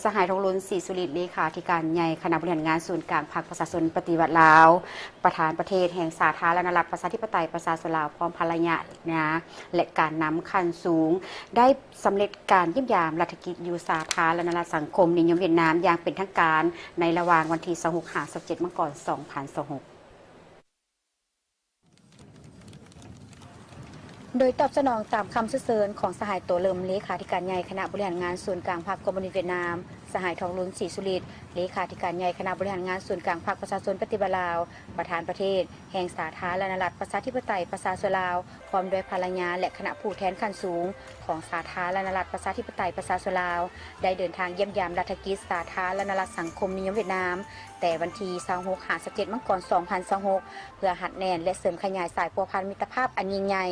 ສະຫາຍ ທອງລຸນ ສີສຸລິດ ເລຂາທິການໃຫຍ່ຄະນະບໍລິຫານງານສູນກາງພັກປະຊາຊົນປະຕິວັດລາວ, ປະທານປະເທດແຫ່ງສາທາລະນະລັດ ປະຊາທິປະໄຕ ປະຊາຊົນລາວ ພ້ອມພັນລະຍາ ແລະ ການນຳຂັ້ນສູງ ໄດ້ສຳເລັດການຢ້ຽມຢາມລັດຖະກິດຢູ່ສາທາລະນະລັດສັງຄົມນິຍົມຫວຽດນາມຢ່າງເປັນທາງການ ໃນລະຫວ່າງວັນທີຊາວຫົກຫາຊາວເຈັດ ມັງກອນ ສອງພັນຊາວຫົກ. ໂດຍຕອບສະໜອງຕາມຄຳເຊີນເຊີນຂອງສະຫາຍ ໂຕເລີມ ເລຂາທິການໃຫຍ່ຄະນະບໍລິຫານງານສູນກາງພັກຄອມມູນິດຫວຽດນາມ, ສະຫາຍ ທອງລຸນ ສີສຸລິດ ເລຂາທິການໃຫຍ່ຄະນະບໍລິຫານງານສູນກາງພັກປະຊາຊົນປະຕິວັດລາວ, ປະທານປະເທດແຫ່ງສາທາລະນະລັດ ປະຊາທິປະໄຕ ປະຊາຊົນລາວ ພ້ອມດ້ວຍພັນລະຍາ ແລະ ຄະນະຜູ້ແທນຂັ້ນສູງຂອງສາທາລະນະລັດ ປະຊາທິປະໄຕ ປະຊາຊົນລາວ ໄດ້ເດີນທາງຢ້ຽມຢາມລັດຖະກິດສາທາລະນະລັດສັງຄົມນິຍົມຫວຽດນາມ ແຕ່ວັນທີຊາວຫົກຫາຊາວເຈັດ ມັງກອນ ສອງພັນຊາວຫົກ ເພື່ອຮັດແໜ້ນ ແລະ ເສີມຂະຫຍາຍສາຍພົວພັນມິດຕະພາບອັນຍິ່ງໃຫຍ່,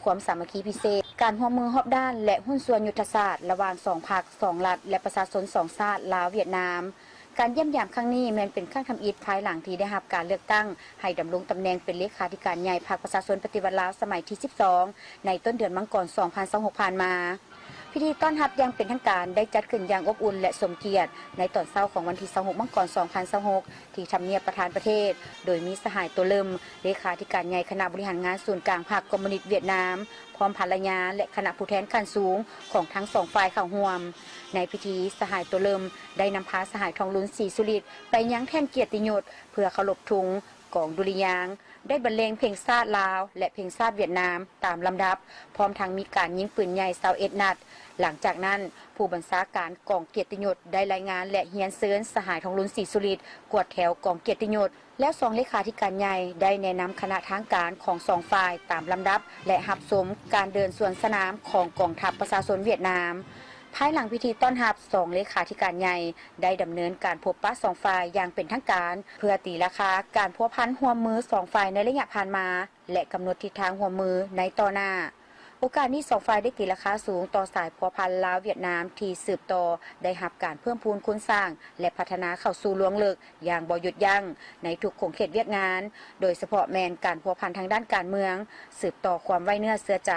ຄວາມສາມັກຄີພິເສດ, ການຮ່ວມມືຮອບດ້ານ ແລະ ຫຸ້ນສ່ວນຍຸດທະສາດລະຫວ່າງສອງພັກ, ສອງລັດ ແລະ ປະຊາຊົນສອງຊາດ ລາວ-ຫວຽດນາມ. ການຢ້ຽມຢາມຄັ້ງນີ້ແມ່ນເປັນຄັ້ງທຳອິດພາຍຫຼັງທີ່ໄດ້ຮັບການເລືອກຕັ້ງໃຫ້ດຳລົງຕຳແໜ່ງເປັນເລຂາທິການໃຫຍ່ພັກປະຊາຊົນປະຕິວັດລາວສະໄໝທີສິບສອງ ໃນຕົ້ນເດືອນມັງກອນ ສອງພັນຊາວຫົກ ຜ່ານມາ. ພິທີຕ້ອນຮັບຢ່າງເປັນທາງການໄດ້ຈັດຂຶ້ນຢ່າງອົບອຸ່ນ ແລະ ສົມກຽດໃນຕອນເຊົ້າຂອງວັນທີຊາວຫົກ ມັງກອນ ສອງພັນຊາວຫົກ ທີ່ທຳນຽບປະທານປະເທດ, ໂດຍມີສະຫາຍ ໂຕເລີມ ເລຂາທິການໃຫຍ່ຄະນະບໍລິຫານງານສູນກາງພັກຄອມມູນິດຫວຽດນາມ ພ້ອມພັນລະຍາ ແລະ ຄະນະຜູ້ແທນຂັ້ນສູງຂອງທັງສອງຝ່າຍເຂົ້າຮ່ວມ. ໃນພິທີ, ສະຫາຍ ໂຕເລີມ ໄດ້ນຳພາສະຫາຍ ທອງລຸນ ສີສຸລິດ ໄປຍັງແທ່ນກຽດຕິຍົດ ເພື່ອເຄົາລົບທຸງ, ກອງດຸລິຍາງ, ໄດ້ບັນເລງເພງຊາດລາວ ແລະ ເພງຊາດຫວຽດນາມຕາມລຳດັບ, ພ້ອມທັງມີການຍິງປືນໃຫຍ່ຊາວເອັດນັດ. ຫຼັງຈາກນັ້ນ, ຜູ້ບັນຊາການກອງກຽດຕິຍົດໄດ້ລາຍງານ ແລະ ຮຽນເຊີນສະຫາຍ ທອງລຸນ ສີສຸລິດ ກວດແຖວກອງກຽດຕິຍົດ, ແລ້ວສອງເລຂາທິການໃຫຍ່ໄດ້ແນະນຳຄະນະທາງການຂອງສອງຝ່າຍຕາມລຳດັບ ແລະ ຮັບຊົມການເດີນສວນສະໜາມຂອງກອງທັບປະຊາຊົນຫວຽດນາມ. ພາຍຫຼັງພິທີຕ້ອນຮັບ, ສອງເລຂາທິການໃຫຍ່ໄດ້ດຳເນີນການພົບປະສອງຝ່າຍຢ່າງເປັນທາງການ ເພື່ອຕີລາຄາການພົວພັນຮ່ວມມືສອງຝ່າຍໃນໄລຍະຜ່ານມາ ແລະ ກຳນົດທິດທາງຮ່ວມມືໃນຕໍ່ໜ້າ. ໂອກາດນີ້, ສອງຝ່າຍໄດ້ຕີລາຄາສູງຕໍ່ສາຍພົວພັນລາວ-ຫວຽດນາມທີ່ສືບຕໍ່ໄດ້ຮັບການເພີ່ມພູນຄູນສ້າງ ແລະ ພັດທະນາເຂົ້າສູ່ລວງເລິກຢ່າງບໍ່ຢຸດຢັ້ງໃນທຸກຂົງເຂດວຽກງານ, ໂດຍສະເພາະແມ່ນການພົວພັນທາງດ້ານການເມືອງ, ສືບຕໍ່ຄວາມໄວ້ເນື້ອເຊື່ອໃຈ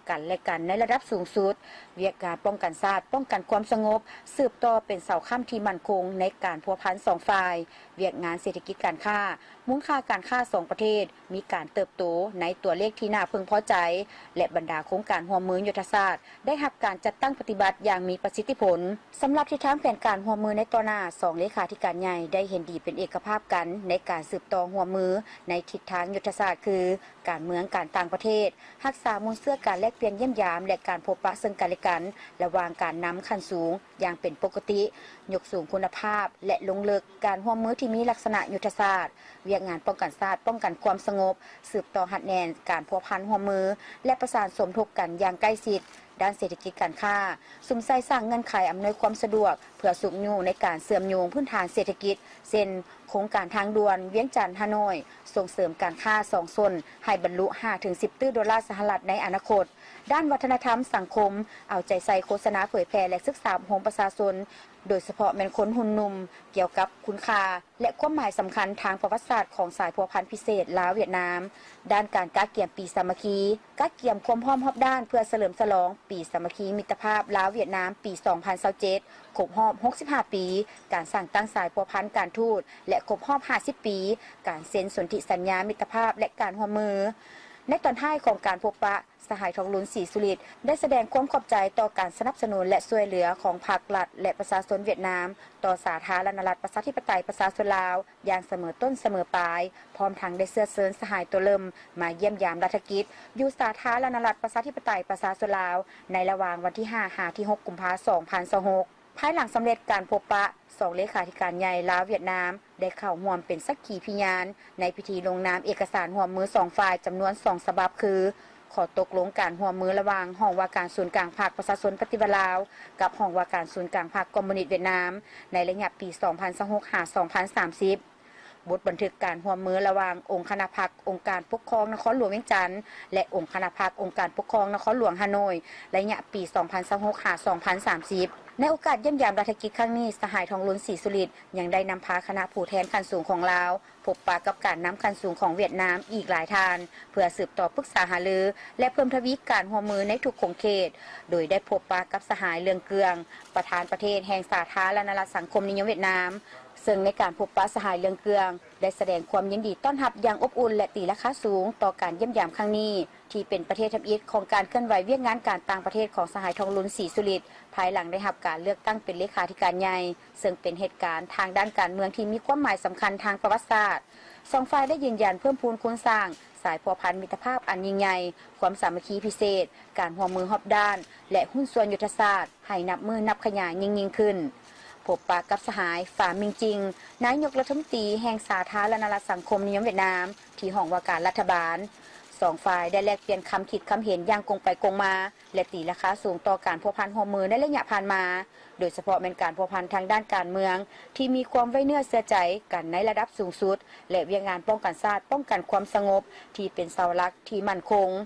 ກັນແລະກັນໃນລະດັບສູງສຸດ, ວຽກງານປ້ອງກັນຊາດ, ປ້ອງກັນຄວາມສະຫງົບ, ສືບຕໍ່ເປັນເສົາຄ້ຳທີ່ໝັ້ນຄົງໃນການພົວພັນສອງຝ່າຍ, ວຽກງານເສດຖະກິດການຄ້າ, ມູນຄ່າການຄ້າສອງປະເທດ ມີການເຕີບໂຕໃນຕົວເລກທີ່ໜ້າເພິ່ງພໍໃຈ ແລະ ບັນດາໂຄງການຮ່ວມມືຍຸດທະສາດໄດ້ຮັບການຈັດຕັ້ງປະຕິບັດຢ່າງມີປະສິດທິຜົນ. ສຳລັບທິດທາງແຜນການຮ່ວມມືໃນຕໍ່ໜ້າ, ສອງເລຂາທິການໃຫຍ່ໄດ້ເຫັນດີເປັນເອກະພາບກັນໃນການສືບຕໍ່ຮ່ວມມືໃນທິດທາງຍຸດທະສາດ ຄື ການເມືອງ, ການຕ່າງປະເທດ, ຮັກສາມູນເຊື້ອການແລກປ່ຽນຢ້ຽມຢາມ ແລະ ການພົບປະເຊິ່ງກັນແລະກັນ ລະຫວ່າງການນຳຂັ້ນສູງຢ່າງເປັນປົກກະຕິ, ຍົກສູງຄຸນນະພາບ ແລະ ລົງເລິກການຮ່ວມມືທີ່ມີລັກສະນະຍຸດທະສາດ, ວຽກງານປ້ອງກັນຊາດ, ປ້ອງກັນຄວາມສະຫງົບ, ສືບຕໍ່ຮັດແໜ້ນການພົວພັນຮ່ວມມື ແລະ ປະສານສົມທົບກັນຢ່າງໃກ້ຊິດ. ດ້ານເສດຖະກິດການຄ້າ, ສຸມໃສ່ສ້າງເງື່ອນໄຂອຳນວຍຄວາມສະດວກເພື່ອຊຸກຍູ້ໃນການເຊື່ອມໂຍງພື້ນຖານເສດຖະກິດ ເຊັ່ນ ໂຄງການທາງດ່ວນວຽງຈັນ-ຮ່າໂນ້ຍ, ສົ່ງເສີມການຄ້າສອງຊົນໃຫ້ບັນລຸຫ້າເຖິງສິບຕື້ໂດລາສະຫະລັດໃນອະນາຄົດ. ດ້ານວັດທະນະທຳສັງຄົມ, ເອົາໃຈໃສ່ໂຄສະນາເຜີຍແຜ່ ແລະ ສຶກສາອົບຮົມປະຊາຊົນ, ໂດຍສະເພາະແມ່ນຄົນຮຸ່ນໜຸ່ມ, ກ່ຽວກັບຄຸນຄ່າ ແລະ ຄວາມໝາຍສຳຄັນທາງປະຫວັດສາດຂອງສາຍພົວພັນພິເສດລາວ-ຫວຽດນາມ. ດ້ານການກະກຽມປີສາມັກຄີ, ກະກຽມຄວາມພ້ອມຮອບດ້ານເພື່ອສະເຫຼີມສະຫຼອງປີສາມັກຄີມິດຕະພາບລາວ-ຫວຽດນາມ ປີສອງພັນຊາວເຈັດ ຄົບຮອບຫົກສິບຫ້າປີການສ້າງຕັ້ງສາຍພົວພັນການທູດ ແລະ ຄົບຮອບຫ້າສິບປີການເຊັນສົນທິສັນຍາມິດຕະພາບ ແລະ ການຮ່ວມມື. ໃນຕອນທ້າຍຂອງການພົບປະ, ສະຫາຍ ທອງລຸນ ສີສຸລິດ ໄດ້ສະແດງຄວາມຂອບໃຈຕໍ່ການສະໜັບສະໜູນ ແລະ ຊ່ວຍເຫຼືອຂອງພັກລັດ ແລະ ປະຊາຊົນຫວຽດນາມ ຕໍ່ສາທາລະນະລັດ ປະຊາທິປະໄຕ ປະຊາຊົນລາວ ຢ່າງສະເໝີຕົ້ນສະເໝີປາຍ, ພ້ອມທັງໄດ້ເຊື້ອເຊີນສະຫາຍ ໂຕເລີມ ມາຢ້ຽມຢາມລັດຖະກິດ ຢູ່ສາທາລະນະລັດ ປະຊາທິປະໄຕ ປະຊາຊົນລາວ ໃນລະຫວ່າງວັນທີຫ້າ ຫາ ທີຫົກ ກຸມພາ ສອງພັນຊາວຫົກ. ພາຍຫຼັງສຳເລັດການພົບປະ, ສອງເລຂາທິການໃຫຍ່ລາວ-ຫວຽດນາມ ໄດ້ເຂົ້າຮ່ວມເປັນສັກຂີພິຍານໃນພິທີລົງນາມເອກະສານຮ່ວມມືສອງຝ່າຍຈຳນວນສອງສະບັບ ຄື ຂໍ້ຕົກລົງການຮ່ວມມືລະຫວ່າງຫ້ອງວ່າການສູນກາງພັກປະຊາຊົນປະຕິວັດລາວ ກັບຫ້ອງວ່າການສູນກາງພັກຄອມມູນິດຫວຽດນາມ ໃນໄລຍະປີສອງພັນຊາວຫົກ ຫາ ສອງພັນສາມສິບ, ບົດບັນທຶກການຮ່ວມມືລະຫວ່າງອົງຄະນະພັກອົງການປົກຄອງນະຄອນຫຼວງວຽງຈັນ ແລະ ອົງຄະນະພັກອົງການປົກຄອງນະຄອນຫຼວງຮ່າໂນ້ຍ ໄລຍະປີສອງພັນຊາວຫົກ ຫາ ສອງພັນສາມສິບ. ໃນໂອກາດຢ້ຽມຢາມລັດຖະກິດຄັ້ງນີ້, ສະຫາຍ ທອງລຸນ ສີສຸລິດ ຍັງໄດ້ນຳພາຄະນະຜູ້ແທນຂັ້ນສູງຂອງລາວ ພົບປະກັບການນຳຂັ້ນສູງຂອງຫວຽດນາມອີກຫຼາຍທ່ານ ເພື່ອສືບຕໍ່ປຶກສາຫາລື ແລະ ເພີ່ມທະວີການຮ່ວມມືໃນທຸກຂົງເຂດ, ໂດຍໄດ້ພົບປະກັບສະຫາຍ ເລື່ອງເກືອງ ປະທານປະເທດແຫ່ງສາທາລະນະລັດສັງຄົມນິຍົມຫວຽດນາມ. ເຊິ່ງໃນການພົບປະສະຫາຍ ເລື່ອງເກືອງ ໄດ້ສະແດງຄວາມຍິນດີຕ້ອນຮັບຢ່າງອົບອຸ່ນ ແລະ ຕີລາຄາສູງຕໍ່ການຢ້ຽມຢາມຄັ້ງນີ້ ທີ່ເປັນປະເທດທຳອິດຂອງການເຄື່ອນໄຫວວຽກງານການຕ່າງປະເທດຂອງສະຫາຍ ທອງລຸນ ສີສຸລິດ ພາຍຫຼັງໄດ້ຮັບການເລືອກຕັ້ງເປັນເລຂາທິການໃຫຍ່, ເຊິ່ງເປັນເຫດການທາງດ້ານການເມືອງທີ່ມີຄວາມໝາຍສຳຄັນທາງປະຫວັດສາດ. ສອງຝ່າຍໄດ້ຢືນຢັນເພີ່ມພູນຄູນສ້າງສາຍພົວພັນມິດຕະພາບອັນຍິ່ງໃຫຍ່, ຄວາມສາມັກຄີພິເສດ, ການຮ່ວມມືຮອບດ້ານ ແລະ ຫຸ້ນສ່ວນຍຸດທະສາດ ໃຫ້ນັບມື້ນັບຂະຫຍາຍຍິ່ງໆຂຶ້ນ. ພົບປະກັບສະຫາຍ ຟາ ມິງຈິງ ນາຍົກລັດຖະມົນຕີແຫ່ງສາທາລະນະລັດສັງຄົມນິຍົມຫວຽດນາມ ທີ່ຫ້ອງວ່າການລັດຖະບານ. ສອງຝ່າຍໄດ້ແລກປ່ຽນຄຳຄິດຄຳເຫັນຢ່າງກົງໄປກົງມາ ແລະ ຕີລາຄາສູງຕໍ່ການພົວພັນຮ່ວມມືໃນໄລຍະຜ່ານມາ, ໂດຍສະເພາະແມ່ນການພົວພັນທາງດ້ານການເມືອງ ທີ່ມີຄວາມໄວ້ເນື້ອເຊື່ອໃຈກັນໃນລະດັບສູງສຸດ ແລະ ວຽກງານປ້ອງກັນຊາດ, ປ້ອງກັນຄວາມສະຫງົບ ທີ່ເປັນເສົາຫຼັກທີ່ໝັ້ນຄົງ.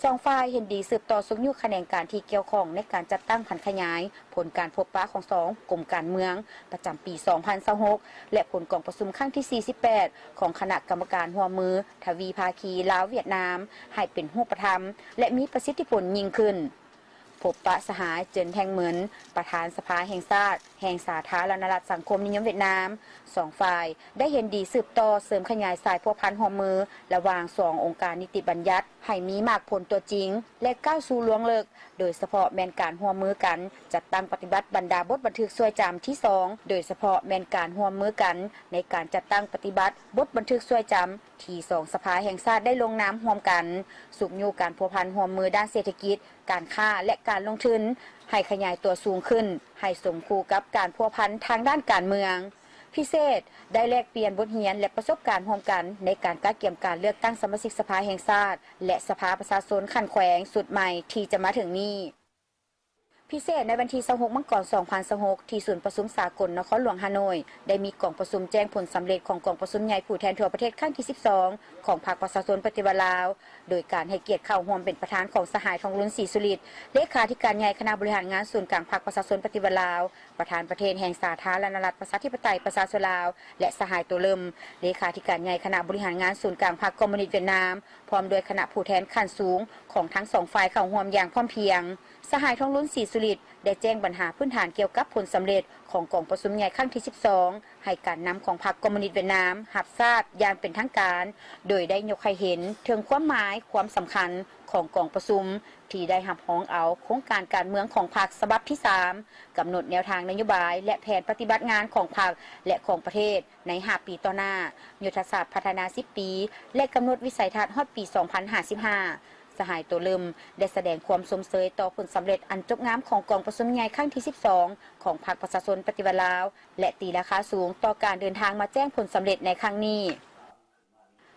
ສອງຝ່າຍເຫັນດີສືບຕໍ່ຊຸກຍູ້ຂະແໜງການທີ່ກ່ຽວຂ້ອງໃນການຈັດຕັ້ງຜັນຂະຫຍາຍຜົນການພົບປະຂອງສອງກົມການເມືອງປະຈຳປີສອງພັນຊາວຫົກ ແລະ ຜົນກອງປະຊຸມຄັ້ງທີສີ່ສິບແປດ ຂອງຄະນະກຳມະການຮ່ວມມືທະວີພາຄີລາວ-ຫວຽດນາມ ໃຫ້ເປັນຮູບປະທຳ ແລະ ມີປະສິດທິຜົນຍິ່ງຂຶ້ນ. ພົບປະສະຫາຍ ເຈີນ ແທງເໝິນ ປະທານສະພາແຫ່ງຊາດ ແຫ່ງສາທາລະນະລັດສັງຄົມນິຍົມຫວຽດນາມ. ສອງຝ່າຍໄດ້ເຫັນດີສືບຕໍ່ເສີມຂະຫຍາຍສາຍພົວພັນຮ່ວມມືລະຫວ່າງສອງອົງການນິຕິບັນຍັດໃຫ້ມີໝາກຜົນຕົວຈິງ ແລະ ກ້າວສູ່ລວງເລິກ, ໂດຍສະເພາະແມ່ນການຮ່ວມມືກັນຈັດຕັ້ງປະຕິບັດບັນດາບົດບັນທຶກຊ່ວຍຈຳທີສອງ ໂດຍສະເພາະແມ່ນການຮ່ວມມືກັນໃນການຈັດຕັ້ງປະຕິບັດບົດບັນທຶກຊ່ວຍຈຳ ທີ່ສອງສະພາແຫ່ງຊາດໄດ້ລົງນາມຮ່ວມກັນ, ຊຸກຍູ້ການພົວພັນຮ່ວມມືດ້ານເສດຖະກິດ, ການຄ້າ ແລະ ການລົງທຶນ ໃຫ້ຂະຫຍາຍຕົວສູງຂຶ້ນ ໃຫ້ສົມຄູ່ກັບການພົວພັນທາງດ້ານການເມືອງ. ພິເສດ ໄດ້ແລກປ່ຽນບົດຮຽນ ແລະ ປະສົບການຮ່ວມກັນໃນການກະກຽມການເລືອກຕັ້ງສະມາຊິກສະພາແຫ່ງຊາດ ແລະ ສະພາປະຊາຊົນຂັ້ນແຂວງຊຸດໃໝ່ທີ່ຈະມາເຖິງນີ້. ພິເສດ ໃນວັນທີຊາວຫົກ ມັງກອນ ສອງພັນຊາວຫົກ ທີ່ສູນປະຊຸມສາກົນນະຄອນຫຼວງຮ່າໂນ້ຍ ໄດ້ມີກອງປະຊຸມແຈ້ງຜົນສຳເລັດຂອງກອງປະຊຸມໃຫຍ່ຜູ້ແທນທົ່ວປະເທດຄັ້ງທີສິບສອງ ຂອງພັກປະຊາຊົນປະຕິວັດລາວ, ໂດຍການໃຫ້ກຽດເຂົ້າຮ່ວມເປັນປະທານຂອງສະຫາຍ ທອງລຸນ ສີສຸລິດ ເລຂາທິການໃຫຍ່ຄະນະບໍລິຫານງານສູນກາງພັກປະຊາຊົນປະຕິວັດລາວ, ປະທານປະເທດແຫ່ງສາທາລະນະລັດປະຊາທິປະໄຕປະຊາຊົນລາວ ແລະ ສະຫາຍ ໂຕເລີມ ເລຂາທິການໃຫຍ່ຄະນະບໍລິຫານງານສູນກາງພັກຄອມມູນິດຫວຽດນາມ ພ້ອມດ້ວຍຄະນະຜູ້ແທນຂັ້ນສູງຂອງທັງສອງຝ່າຍເຂົ້າຮ່ວມຢ່າງພ້ອມພຽງ. ສະຫາຍ ທອງລຸນ ສີສຸລິດ ໄດ້ແຈ້ງບັນຫາພື້ນຖານກ່ຽວກັບຜົນສຳເລັດຂອງກອງປະຊຸມໃຫຍ່ຄັ້ງທີສິບສອງ ໃຫ້ການນຳຂອງພັກຄອມມູນິດຫວຽດນາມຮັບຊາບຢ່າງເປັນທາງການ, ໂດຍໄດ້ຍົກໃຫ້ເຫັນເຖິງຄວາມໝາຍຄວາມສຳຄັນຂອງກອງປະຊຸມ ທີ່ໄດ້ຮັບຮອງເອົາໂຄງການການເມືອງຂອງພັກສະບັບທີສາມ, ກຳນົດແນວທາງນະໂຍບາຍ ແລະ ແຜນປະຕິບັດງານຂອງພັກ ແລະ ຂອງປະເທດໃນຫ້າປີຕໍ່ໜ້າ, ຍຸດທະສາດພັດທະນາສິບປີ ແລະ ກຳນົດວິໄສທັດຮອດປີສອງພັນຫ້າສິບຫ້າ. ສະຫາຍ ໂຕເລີມ ໄດ້ສະແດງຄວາມຊົມເຊີຍຕໍ່ຜົນສຳເລັດອັນຈົບງາມຂອງກອງປະຊຸມໃຫຍ່ຄັ້ງທີສິບສອງ ຂອງພັກປະຊາຊົນປະຕິວັດລາວ ແລະ ຕີລາຄາສູງຕໍ່ການເດີນທາງມາແຈ້ງຜົນສຳເລັດໃນຄັ້ງນີ້.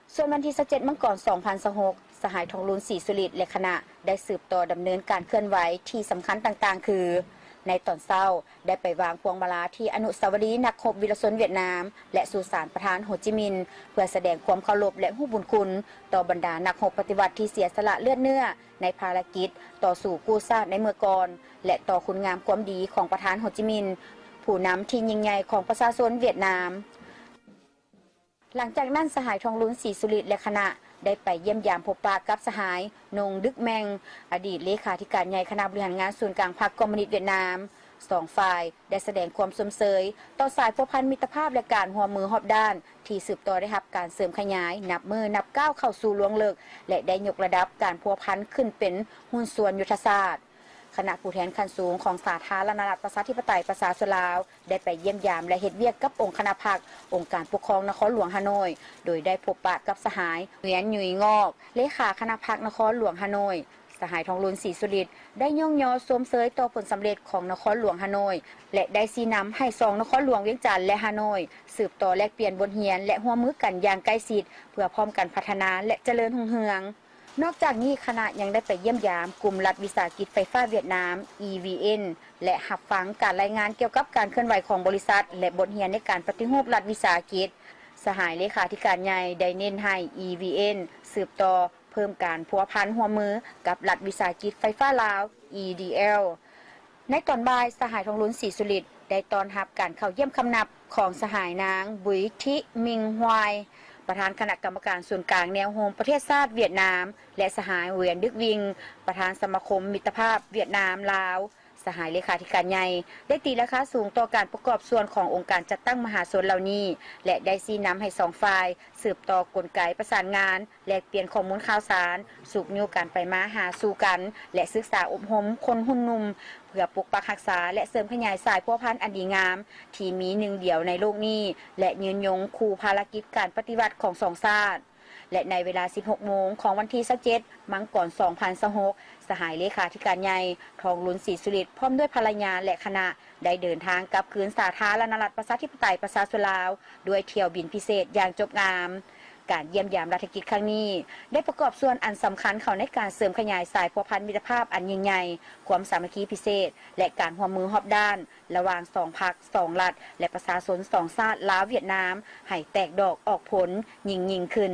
ສ່ວນວັນທີຊາວເຈັດ ມັງກອນ ສອງພັນຊາວຫົກ ສະຫາຍ ທອງລຸນ ສີສຸລິດ ແລະ ຄະນະ ໄດ້ສືບຕໍ່ດຳເນີນການເຄື່ອນໄຫວທີ່ສຳຄັນຕ່າງໆ ຄື ໃນຕອນເຊົ້າ ໄດ້ໄປວາງພວງມາລາທີ່ອະນຸສາວະລີນັກຮົບວິລະຊົນຫວຽດນາມ ແລະ ສຸສານປະທານໂຮຈິມິນ ເພື່ອສະແດງຄວາມເຄົາລົບ ແລະ ຮູ້ບຸນຄຸນຕໍ່ບັນດານັກຮົບປະຕິວັດທີ່ເສຍສະຫຼະເລືອດເນື້ອໃນພາລະກິດຕໍ່ສູ້ກູ້ຊາດໃນເມື່ອກ່ອນ ແລະ ຕໍ່ຄຸນງາມຄວາມດີຂອງປະທານໂຮຈິມິນ ຜູ້ນຳທີ່ຍິ່ງໃຫຍ່ຂອງປະຊາຊົນຫວຽດນາມ. ຫຼັງຈາກນັ້ນ ສະຫາຍ ທອງລຸນ ສີສຸລິດ ແລະ ຄະນະ ໄດ້ໄປຢ້ຽມຢາມພົບປະກັບສະຫາຍ ນົງ ດຶກແມັງ ອະດີດເລຂາທິການໃຫຍ່ຄະນະບໍລິຫານງານສູນກາງພັກຄອມມູນິດຫວຽດນາມ. ສອງຝ່າຍໄດ້ສະແດງຄວາມຊົມເຊີຍຕໍ່ສາຍພົວພັນມິດຕະພາບ ແລະ ການຮ່ວມມືຮອບດ້ານ ທີ່ສືບຕໍ່ໄດ້ຮັບການເສີມຂະຫຍາຍ ນັບມື້ນັບກ້າວເຂົ້າສູ່ລວງເລິກ ແລະ ໄດ້ຍົກລະດັບການພົວພັນຂຶ້ນເປັນຫຸ້ນສ່ວນຍຸດທະສາດ. ຄະນະຜູ້ແທນຂັ້ນສູງຂອງສາທາລະນະລັດປະຊາທິປະໄຕປະຊາຊົນລາວ ໄດ້ໄປຢ້ຽມຢາມ ແລະ ເຮັດວຽກກັບອົງຄະນະພັກ, ອົງການປົກຄອງນະຄອນຫຼວງຮ່າໂນ້ຍ, ໂດຍໄດ້ພົບປະກັບສະຫາຍ ຫງວຽນ ຫຍຸຍງອກ ເລຂາຄະນະພັກນະຄອນຫຼວງຮ່າໂນ້ຍ. ສະຫາຍ ທອງລຸນ ສີສຸລິດ ໄດ້ຍ້ອງຍໍຊົມເຊີຍຕໍ່ຜົນສຳເລັດຂອງນະຄອນຫຼວງຮ່າໂນ້ຍ ແລະ ໄດ້ຊີ້ນຳໃຫ້ສອງນະຄອນຫຼວງວຽງຈັນ ແລະ ຮ່າໂນ້ຍ ສືບຕໍ່ແລກປ່ຽນບົດຮຽນ ແລະ ຮ່ວມມືກັນຢ່າງໃກ້ຊິດ ເພື່ອພ້ອມກັນພັດທະນາ ແລະ ຈະເລີນຮຸ່ງເຮືອງ. ນອກຈາກນີ້, ຄະນະຍັງໄດ້ໄປຢ້ຽມຢາມກຸ່ມລັດວິສາຫະກິດໄຟຟ້າຫວຽດນາມ EVN ແລະ ຮັບຟັງການລາຍງານກ່ຽວກັບການເຄື່ອນໄຫວຂອງບໍລິສັດ ແລະ ບົດຮຽນໃນການປະຕິຮູບລັດວິສາຫະກິດ. ສະຫາຍເລຂາທິການໃຫຍ່ໄດ້ເນັ້ນໃຫ້ EVN ສືບຕໍ່ເພີ່ມການພົວພັນຮ່ວມມືກັບລັດວິສາຫະກິດໄຟຟ້າລາວ EDL. ໃນຕອນບ່າຍ, ສະຫາຍ ທອງລຸນ ສີສຸລິດ ໄດ້ຕ້ອນຮັບການເຂົ້າຢ້ຽມຄຳນັບຂອງສະຫາຍ ນາງ ບຸຍ ທິມິງ ຮວາຍ ປະທານຄະນະກຳມະການສູນກາງແນວໂຮມປະເທດຊາດຫວຽດນາມ ແລະ ສະຫາຍ ຫວຽນ ດຶກວິງ ປະທານສະມາຄົມມິດຕະພາບຫວຽດນາມ-ລາວ. ສະຫາຍເລຂາທິການໃຫຍ່ ໄດ້ຕີລາຄາສູງຕໍ່ການປະກອບສ່ວນຂອງອົງການຈັດຕັ້ງມະຫາຊົນເຫຼົ່ານີ້ ແລະ ໄດ້ຊີ້ນຳໃຫ້ສອງຝ່າຍສືບຕໍ່ກົນໄກປະສານງານ, ແລກປ່ຽນຂໍ້ມູນຂ່າວສານ, ຊຸກຍູ້ການໄປມາຫາສູ່ກັນ ແລະ ສຶກສາອົບຮົມຄົນຮຸ່ນໜຸ່ມ ເພື່ອປົກປັກຮັກສາ ແລະ ເສີມຂະຫຍາຍສາຍພົວພັນອັນດີງາມ ທີ່ມີໜຶ່ງດຽວໃນໂລກນີ້ ແລະ ຍືນຍົງຄູ່ພາລະກິດການປະຕິວັດຂອງສອງຊາດ. ແລະ ໃນເວລາ ສິບຫົກໂມງ ຂອງວັນທີ ຊາວເຈັດ ມັງກອນ ສອງພັນຊາວຫົກ ສະຫາຍເລຂາທິການໃຫຍ່ ທອງລຸນ ສີສຸລິດ ພ້ອມດ້ວຍພັນລະຍາ ແລະ ຄະນະ ໄດ້ເດີນທາງກັບຄືນສາທາລະນະລັດ ປະຊາທິປະໄຕ ປະຊາຊົນລາວ ດ້ວຍຖ້ຽວບິນພິເສດຢ່າງຈົບງາມ. ການຢ້ຽມຢາມລັດຖະກິດຄັ້ງນີ້ ໄດ້ປະກອບສ່ວນອັນສຳຄັນເຂົ້າໃນການເສີມຂະຫຍາຍສາຍພົວພັນມິດຕະພາບອັນຍິ່ງໃຫຍ່, ຄວາມສາມັກຄີພິເສດ ແລະ ການຮ່ວມມືຮອບດ້ານ ລະຫວ່າງສອງພັກ, ສອງລັດ ແລະ ປະຊາຊົນສອງຊາດ ລາວ-ຫວຽດນາມ ໃຫ້ແຕກດອກອອກຜົນຍິ່ງໆຂຶ້ນ.